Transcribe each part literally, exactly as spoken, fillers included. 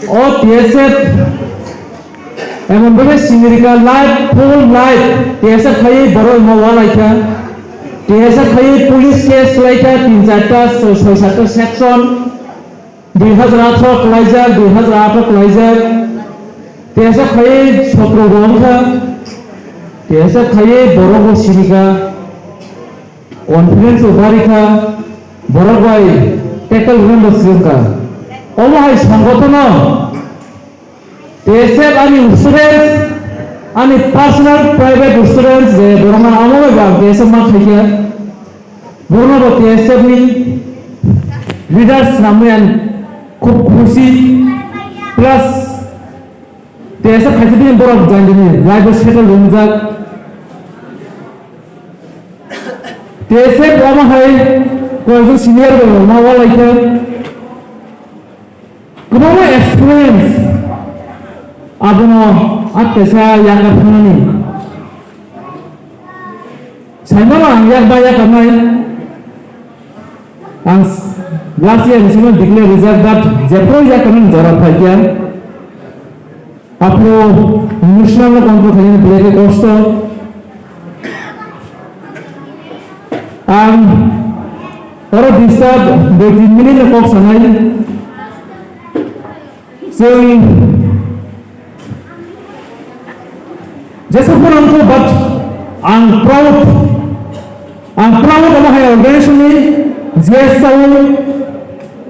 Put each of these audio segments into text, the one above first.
O T S F emon bhabe sini rikha, life, full life T S F khaiwi borok no walaikha. T S F khaiwi police case khlaikha, tin charta, soi, soi satta section, dui hazar atharo kwlaijak, dui hazar atharo kwlaijak. T S F khaiwi sotro bo wngkha, T S F khaiwi borok bo sini kha. Conference o barikha, borok bai tackle rwna bo swrwngkha. Omo hai songothono T S F ani students, ani personal private students je borok no amo bai ba T S F ma khaikha. Borok no bo T S F ni leaders namwi ang khub khusi plus T S F khaisa bini borok jani jani life o settle wngjak. T S F omo hai koyekjon senior rok ma walaikha. Kwbangma experience abono atkaisa yakar thangnani. Saimano ang yak ba yakarnai. Ang s-, last year ni simi declare rijak, but jephru yakarnani jora phaikha. Aphuru emotional no control khainani belai khe kosto. Ang oro disturb dui tin minute no kok sanai. Chwng jesa phano wngkha, but ang proud, ang proud omo hai organization ni G S sao,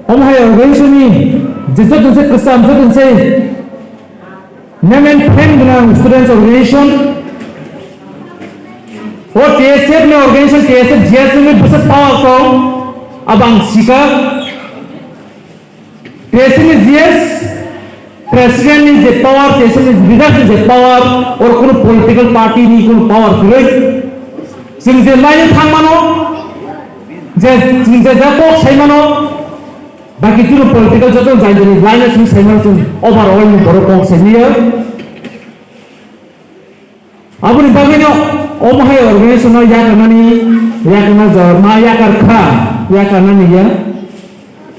omo hai organization ni je joto se kwcham, joto se name and fame gwnang students organization. O T S F ni organization, T S F G S ni bwswk power kong, abo ang sikha. T S F ni G S president ni je power, T S F ni leader ni je power, or kono political party ni kono power kwrwi. Chwng je line thang mano, je chwng je ja kok sai mano, baki chwng political joto jai jani line chwng sai mano, chwng overall ni borok kok sai liya. Aboni bagwino omo hai organization no yakarnani, yakarna jor ma yakar kha, yakarnani ya,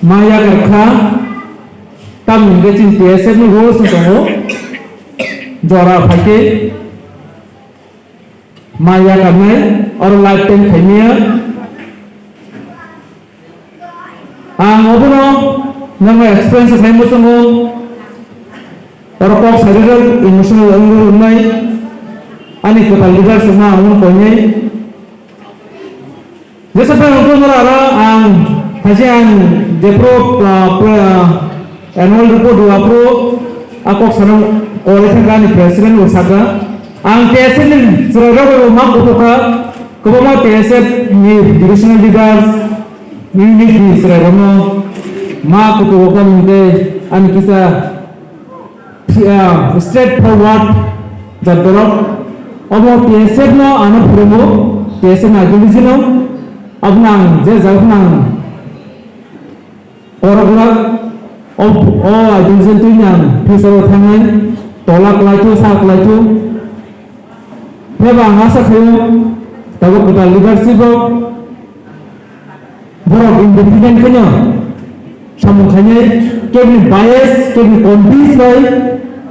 ma yakar kha, tamni hwnkhe chini T S F ni rules no tongo, jora phaikhe ma yakarnai, oro life time khaimaya. Ang obono nangma experience sai muchungo, oro kok sarirok emotional wngwi wngnai, ani kwtal leader se ma ang koinai. Jesa pai wngkha mora aro ang, thaise ang jephru, ah, pre-, ah, annual report rw aphuru a kok sana kori thangkha ani president bo sakha. Ang T S F ni chwrairok bai bo ma kuthukha, kwbangma T S F ni divisional leaders, unit ni chwrairokno ma kuthukha hwnkhe ani kisa, ah, straight forward jat borok. Obo T S F no ano phwrwngo, T S F ni ideology no. Abono ang je jagano ang Borok rok o, o ideology twi ni ang future o thangnai, tola kwlai twi, sa kwlai twi. Phiya ba ang asa khaio, tabuk kwtal leadership rok, borok independent khaino samung khainai, kebni bias, kebni convince bai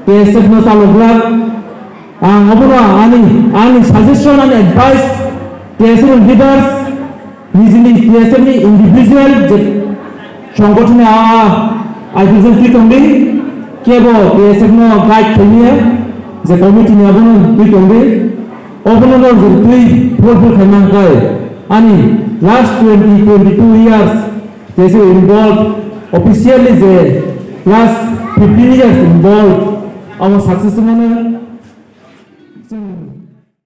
T S F no chalok glak. Ang obono ani, ani suggestion, ani advice, T S F ni leaders, nijini T S F ni individual je songgothon ni a, a, ideology twi tongdi, kebo T S F no guide khaimya, je committee ni abono twi tongdi, obono no je twi fulfill khaima hwnkhe ani last twenty, twenty-two years T S F involved, officially je last fifteen years involved, abo success mano.